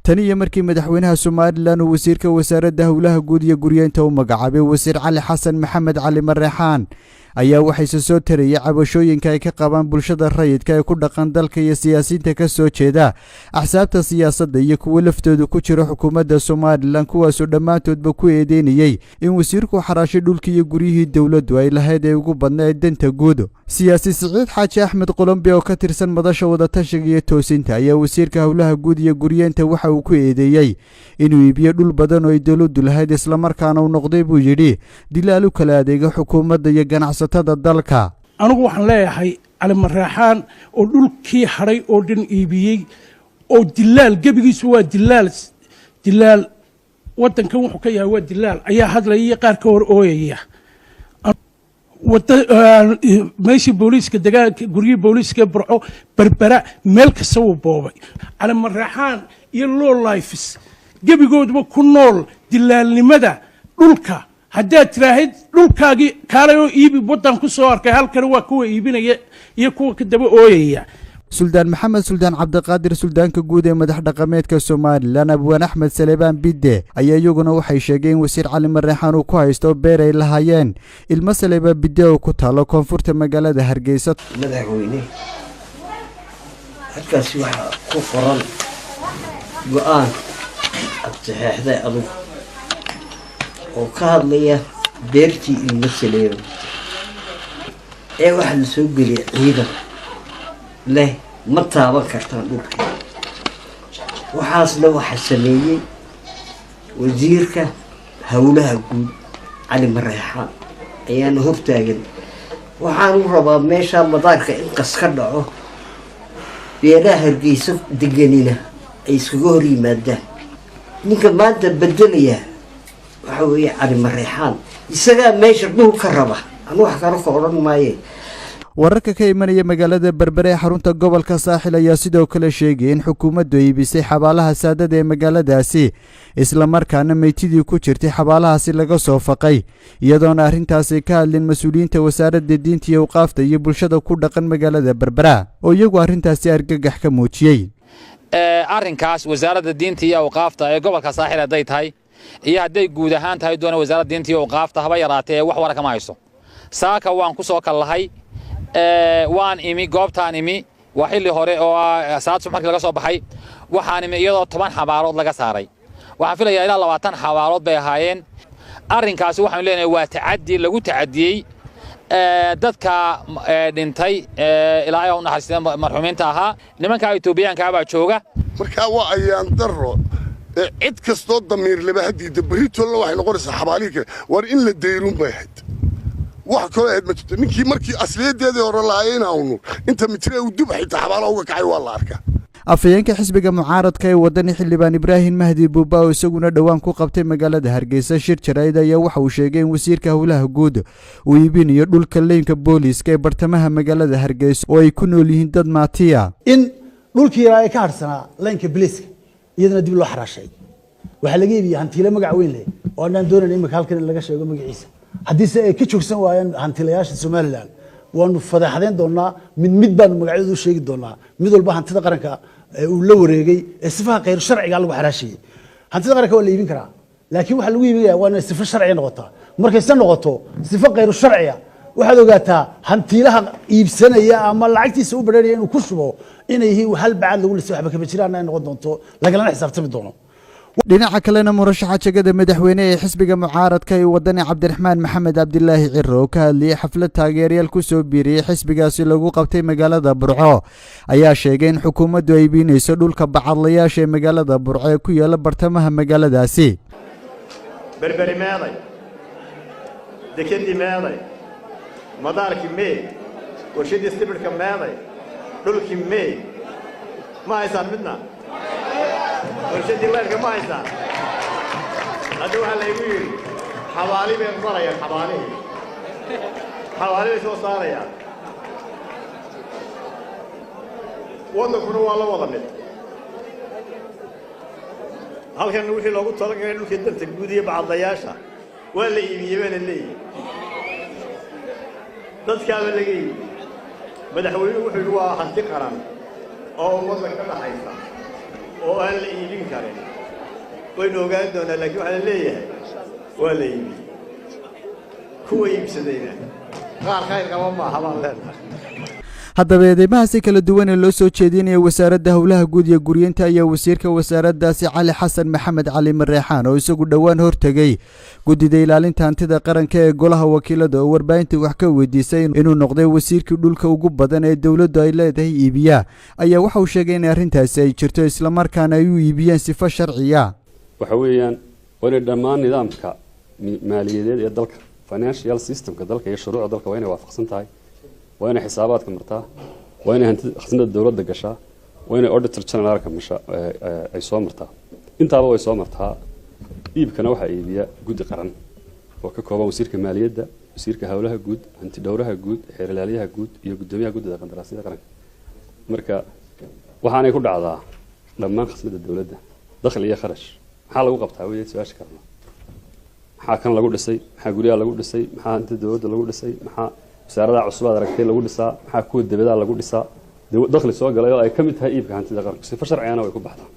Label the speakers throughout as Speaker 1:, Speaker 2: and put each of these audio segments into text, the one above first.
Speaker 1: Tani iyo markii madaxweynaha Somaliland uu wasiirka wasaaradda howlaha guud iyo guryeynta u magacaabay wasiir Cali Xasan Maxamed Cali Mareexaan, ayaa waxayse soo tarayay cabashooyinka ay ka qabaan bulshada rayidka ee ku dhaqan dalka iyo siyaasiyiinta ka soo jeeda axsaabta siyaasadda iyo kuwo laftoodu ku jira xukuumadda Somaliland, kuwaasoo dhammaantoodba ku eedeynayey in wasiirku xaraashay dhulkii iyo guryihii dowladdu ay lahayd ee ugu badnayd danta guud. Siyaasi Siciid Xaaji Axmed Qolombi oo ka tirsan Madasha Wadatashiga iyo Toosinta ayaa wasiirka howlaha guud iyo guryeynta waxa uu ku eedeeyey inuu iibiyo dhul badan oo ay dowladdu lahayd, islamarkaana uu noqday, buu yidhi, dilaal u kala adeega xukuumadda iyo ganacsatada dalka.
Speaker 2: Anigu waxaan leeyahay, Cali Mareexaan oo dhulkii hadhay oo dhan iibiyey oo dilaal, gebigiisu waa dilaal, dilaal waddankan wuxuu ka yahay waa dilaal, ayaa hadlaya iyo qaar ka hor ooyaya. Meeshii booliiska degaanka, guryihii booliiska, Burco, Berbera, meel kasta wuu boobay. Cali Mareexaan iyo low lifes gebigooduba ku nool dilaalnimada dhulka. Haddaad tiraahid dhulkaagii kaalay oo iibi, waddan ku soo arkay halkani waa kuwa iibinaya iyo kuwa ka daba ooyaya.
Speaker 1: Suldaan Maxamed Suldaan Cabdiqaadir, suldaanka guud ee madax dhaqameedka Somaliland, abwaan Axmed Saleebaan Bidde ayaa iyaguna waxay sheegeen in wasiir Cali Mareexaan uu ku haysto beer ay lahaayeen ilmo Saleebaan Bidde oo ku taalo koonfurta magaalada Hargeysa.
Speaker 3: Madaxweyne, halkaasi waxaa ku qoran go-aan aad saxeexday adugu oo ka hadlaya beertii ilmo Saleeba ee waxaa la soo geliyay ciidan leh ma taaban kartaan dhulka. Waxaasna waxaa sameeyey wasiirka howlaha guud Cali Mareexaan ayaana hortaagan. Waxaan u rabaa meeshaa madaarka in qas ka dhaco, beelaha Hargeysa deganina ay iskaga hor yimaadaan. Ninka maanta bedelaya waxa weeye Cali Mareexaan, isagaa meesha dhul ka raba. Anu wax kale ka odhan maaye.
Speaker 1: Wararka ka imanaya magaalada Berbere ee xarunta gobolka Saaxil ayaa sidoo kale sheegaya in xukuumaddu iibisay xabaalaha Saadada ee magaaladaasi, islamarkaana meytidii ku jirtay xabaalahaasi laga soo faqay, iyadoona arrintaasi ka hadlin mas-uuliyiinta wasaaradda diinta iyo awqaafta iyo bulshada ku dhaqan magaalada Berbera oo iyagu arrintaasi argagax ka muujiyey.
Speaker 4: Arrinkaas wasaaradda diinta iyo awqaafta ee gobolka Saaxil hadday tahay iyo hadday guud ahaan tahay doona, wasaaradda diinta iyo awqaafta haba yaraatee wax wara kama hayso. Saaka waan ku soo kallahay, waan imi goobtaan imi. Waa xilli hore oo saad subax markii laga soo baxay. Waxaan imi iyadoo 10 xabaalood laga saaray. Waxaan filayaa ilaa 20 xabaalood bay ahaayeen. Arrinkaasi waxaanu leenahay waa tacaddi lagu tacadiyey dadka dhintay, Ilaahay u naxariistay, marxuumiinta ahaa. Nimanka Itoobiyaanka baa jooga.
Speaker 5: Markaa waa ayaan darro cid kastoo damiirleba haddiida beritoolna waxay noqonaysaa xabaalihii kale. War in la dayruun bay ahayd, wax kaloo ahayd ma jirto. Ninkii markii asliyadeedii hore lahaayeen awnu inta mitire uu dub xitaa xabaalaha uga kacay waa la arkaa.
Speaker 1: Afhayeenka xisbiga mucaaradka ee Wadani, xildhibaan Ibraahim Mahdi Buuba, oo isaguna dhowaan ku qabtay magaalada Hargeysa shir jaraa'id, ayaa waxa uu sheegay in wasiirka howlaha guud uu iibinayo dhulka leynka booliiska ee bartamaha magaalada Hargeysa oo ay ku nool yihiin dad maatiya.
Speaker 6: In dhulkii yaraa ee ka harsanaa leynka biliiska iyadana dib loo xaraashay. Waxaa laga iibiyey hantiile magac weyn leh oo annaan doonayn imika halkan in laga sheego magaciisa. Haddiise ay ka joogsan waayaan hantiilayaasha Somaliland, waanu fadeexdayn doonaa, mid mid baanu magacyadooda u sheegi doonaa, mid walba hantida qaranka uu la wareegay ee sifaha khayr sharciga lagu xaraashayey. Hantida qaranka waa la iibin karaa, laakiin waxaa lagu iibinaya waa inay sifo sharciga noqotaa. Markayse noqoto sifo khayru sharciya, waxaad ogaataa hantiilaha iibsanaya ama lacagtiisa u badheeraya inuu ku shubo inay yihiin hal bacaad lagu lisay, waxba kama jiraan ay noqon doonto, lagalana xisaabtami doono.
Speaker 1: Dhinaca kalena, murashaxa jegada madaxweyne ee xisbiga mucaaradka ee Wadani, Cabdiraxmaan Maxamed Cabdilaahi Ciro, oo ka hadlayay xaflad taageerayaal ku soo biiriyey xisbigaasi lagu qabtay magaalada Burco, ayaa sheegay in xukuumaddu ay iibinayso dhulka bacadlayaasha ee magaalada Burco ee ku yaala bartamaha magaaladaasi.
Speaker 7: Berberi meeday? Dekedii meeday? Madaarkii mee? Warshaddii sibidhka meeday? Dhulkii mee? Ma haysaan midna. Warshaddii leyrka ma haysaan. Hadda waxaa laygu yidhi xabaali bay marayaan, xabaalihii, xabaali bay soo saarayaan. Waddankuna waa la wada mid. Halkan wixii loogu talagalay dhulkii danta guud iyo bacadlayaasha waa la iibiyey baa la leeyahy, dadkaaba laga iibiyey. Madaxweynuhu wuxuu yidhi waa hanti qaran oo ummadda ka dhaxaysa. Oo aan la iibin karin waynu ogaan doonaa, laakiin waxaa la leeyahay waa la iibiyey. Kuwa iibsadayna qaar khayr qaba maaha baan leenahay.
Speaker 1: Haddaba, eedeymahaasi kala duwan ee loo soo jeedinaya Wasaaradda Howlaha Guud iyo Guryeynta ayaa wasiirka wasaaraddaasi Cali Xasan Maxamed Cali Mareexaan, oo isagu dhowaan hortegey Guddida Ilaalinta Hantida Qaranka ee Golaha Wakiilada, oo warbaahinta wax ka weydiisay inuu noqday wasiirkii dhulka ugu badan ee dowladdu ay leedahay iibiya, ayaa waxa uu sheegay in arrintaasi ay jirto, islamarkaana ay u iibiyeen sifo sharciya.
Speaker 8: Waxa weeyaan waa inay dhammaan nidaamka maaliyadeed ee dalka, financial systemka dalka iyo shuruucda dalka waa inay waafaqsan tahay, waa inay xisaabaadka martaa, waa inay hantida khasnada dowladda gashaa, waa inay auditor generalka masha ay soo martaa. Intaaba way soo martaa. Iibkana waxaa iibiya guddi qaran oo ka kooban wasiirka maaliyadda, wasiirka howlaha guud, hanti dhowraha guud, xeer ilaaliyaha guud iyo guddoomiyaha Guddida Qandaraasyada Qaranka. Marka waxaanay ku dhacdaa dhammaan khasnada dowladda, dakhli iyo kharash. Maxaa lagu qabtaa wey su-aasha kalena. Maxaa kan lagu dhisay? Maxaa guryaha lagu dhisay? Maxaa hantida dowladda lagu dhisay? Maxaa wasaaradaha cusub aad aragtay lagu dhisaa? Maxaa kuwa debadaa lagu dhisaa? Dakhli soo galay oo ay ka mid tahay iibka hantida qaranku, sifo sharcigana way ku baxdaa.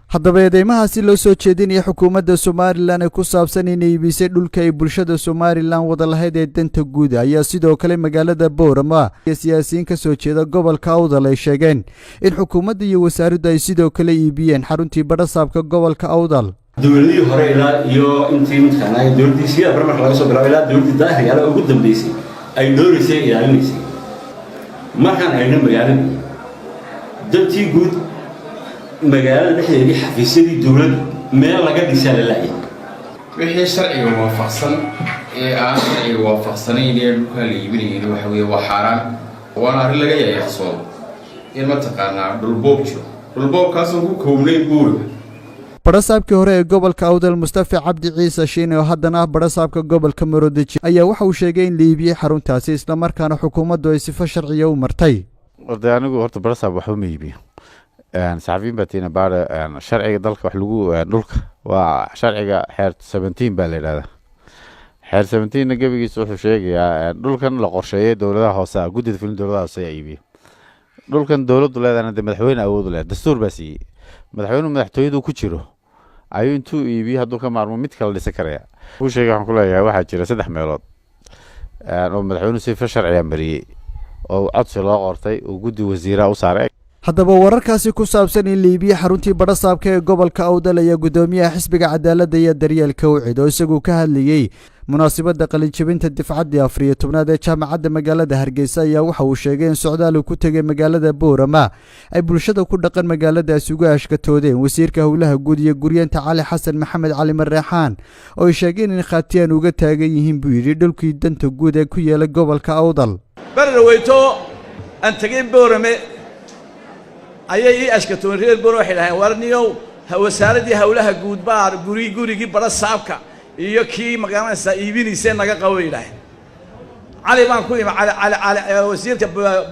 Speaker 1: Haddaba, eedeymahaasi loo soo jeedinaya xukuumadda Somalilan ee ku saabsan inay iibisay dhulka ay bulshada Somalilan wada lahayd ee danta guud ayaa sidoo kale magaalada Boorama iyo siyaasiyiin ka soo jeeda gobolka Awdal ay sheegeen in xukuumadda iyo wasaaraddu ay sidoo kale iibiyeen xaruntii badhasaabka gobolka Awdal.
Speaker 9: Dowladihii hore ilaa iyo intii mataqaanaa dowladdii Siyaad Barre marka laga soo bilaabo ilaa dowladdii Daahir ugu dambeysay ay dhooraysay, ilaalinaysay. Markaan eegno magaaladii dantii guud, magaalada dhexdeedii xafiisyadii dowladdu meel laga dhisaa la la'yahay.
Speaker 10: Wixii sharciga waafaqsan ee aan sharciga waafaqsanayn ee dhulkaa la iibinayana waxa weeye waa xaaraan, waana arrin laga yayaqsoodo in mataqaanaa dhulboob jiro, dhulboobkaasoo ku koobnayn buuriga.
Speaker 1: Badhasaabkii hore ee gobolka Awdal, Mustafa Cabdi Ciise Shiine, oo haddana ah badhasaabka gobolka Maroodijeex, ayaa waxa uu sheegay in la iibiyey xaruntaasi, islamarkaana xukuumaddu ay sifo sharciya u martay.
Speaker 11: Horta anigu horta badhasaab waxba ma iibiyo. Saxafiyin baa tiina baara sharciga dalka. Wax lagu dhulka waa sharciga xeer 17 baa la yidhahdaa. Xeer 17-na gebigiisa wuxuu sheegayaa dhulkan la qorsheeyay dowladaha hoose ah, guddida fulin dowladaha hoose ayaa iibiya. Dhulkan dowladdu leedahana dee madaxweyne awood u leh, dastuur baa siiyey. Madaxweynuhu madaxtooyadu ku jiro ayuu intuu iibiyo hadduu ka maarmo mid kala dhisan karaya. Kuu sheegay, waxaan ku leeyahay waxaa jira saddex meelood oo madaxweynuhu sifa sharciga mariyey oo codsi loo qortay oo guddi wasiiraha u saaray.
Speaker 1: Haddaba, wararkaasi ku saabsan in la iibiyey xaruntii badhasaabka ee gobolka Awdal ayaa guddoomiyaha Xisbiga Cadaaladda iyo Daryeelka UCID, oo isagu ka hadlayey munaasabadda qalinjabinta difcaddii 14aad ee jaamacadda magaalada Hargeysa, ayaa waxa uu sheegay in socdaal uu ku tegay magaalada Boorama ay bulshada ku dhaqan magaaladaasi uga ashkatoodeen wasiirka Howlaha Guud iyo Guryeenta Cali Xasan Maxamed Cali Mareexaan, oo ay sheegeen in khaatiyaan uga taagan yihiin, buu yidhi, dhulkii danta guud ee ku yeelay gobolka Awdal.
Speaker 12: Berdhaweyto aan tegey Boorame ayay ii ashkatoon reer Boorame. Waxay dhaheen, warniyow, Wasaaraddii Howlaha Guud baa gurigii badhasaabka iyo kii magaranaysaa iibinaysee naga qabo, bay yidhaaheen. Cali baan ku imi, Cali, Cali, Cali wasiirka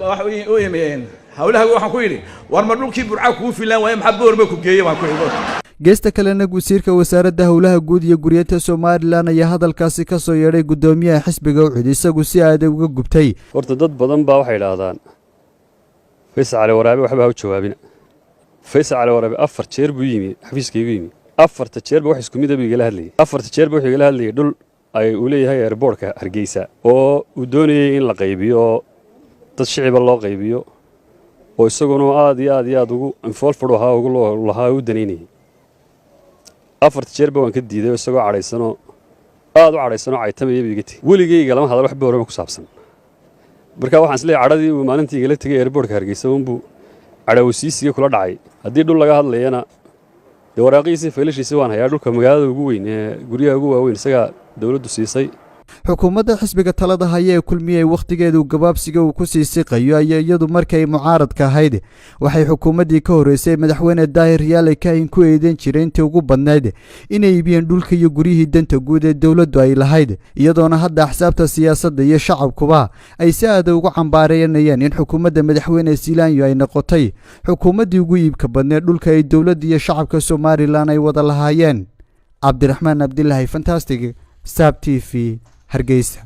Speaker 12: waxa u imi howlaha. Waxaan ku yidhi, war ma dhulkii Burca kuu filaan waaye? Maxaa Boorame ku geeyey, baan ku yidhi.
Speaker 1: Geesta kalena, wasiirka Wasaaradda Howlaha Guud iyo Guryeynta Somalilan ayaa hadalkaasi ka soo yeedhay guddoomiyaha xisbiga UCID isagu si aada uga gubtay.
Speaker 8: Horta dad badan baa waxay idhaahdaan Faysal Cali Waraabe waxba ha u jawaabina. Faysal Cali Waraabe afar jeer buu yimi xafiiskaygu yimi. Afarta jeerba wax isku mid ah buu igala hadlayay. Afarta jeerba wuxuu igala hadlayay dhul ay uu leeyahay airportka Hargeysa oo uu doonayay in la qaybiyo oo dad shiciba loo qaybiyo, oo isaguna aad iyo aad iyo aad ugu involved ahaa, ugu lahaa, u danaynayay. Afarta jeerba waan ka diiday oo isagoo cadhaysanoo aad u cadhaysanoo caytamaya buu iga tegey. Weligayga lama hadal wax Boorama ku saabsan. Marka waxaan isleeyahay cadhadii uu maalintii igala tegey airportka Hargeysa unbuu cadhawsiisiga kula dhacay. Haddii dhul laga hadlayana dee waraaqihiisii, faylashiisii waan hayaa. Dhulka magaalada ugu weyn ee guryaha ugu waaweyn isagaa dowladdu siisay.
Speaker 1: Xukuumadda xisbiga talada haya ee Kulmiye wakhtigeedu gabaabsiga uu ku sii siqayo ayaa iyadu markay mucaaradka ahayd waxay xukuumaddii ka horreysay madaxweyne Daahir Riyaale Kaahin ku eedeyn jiray intii ugu badnayd inay iibiyeen dhulka iyo guryihii danta guud ee dowladdu ay lahayd, iyadoona hadda axsaabta siyaasadda iyo shacabkuba ay si aada ugu cambaareynayeen in xukuumadda madaxweyne Siilaanyo ay noqotay xukuumaddii ugu iibka badneed dhulka ay dowladda iyo shacabka Somalilan ay wada lahaayeen. Cabdiraxmaan Cabdilaahi Fantastic, Saab TV, Hargeysa.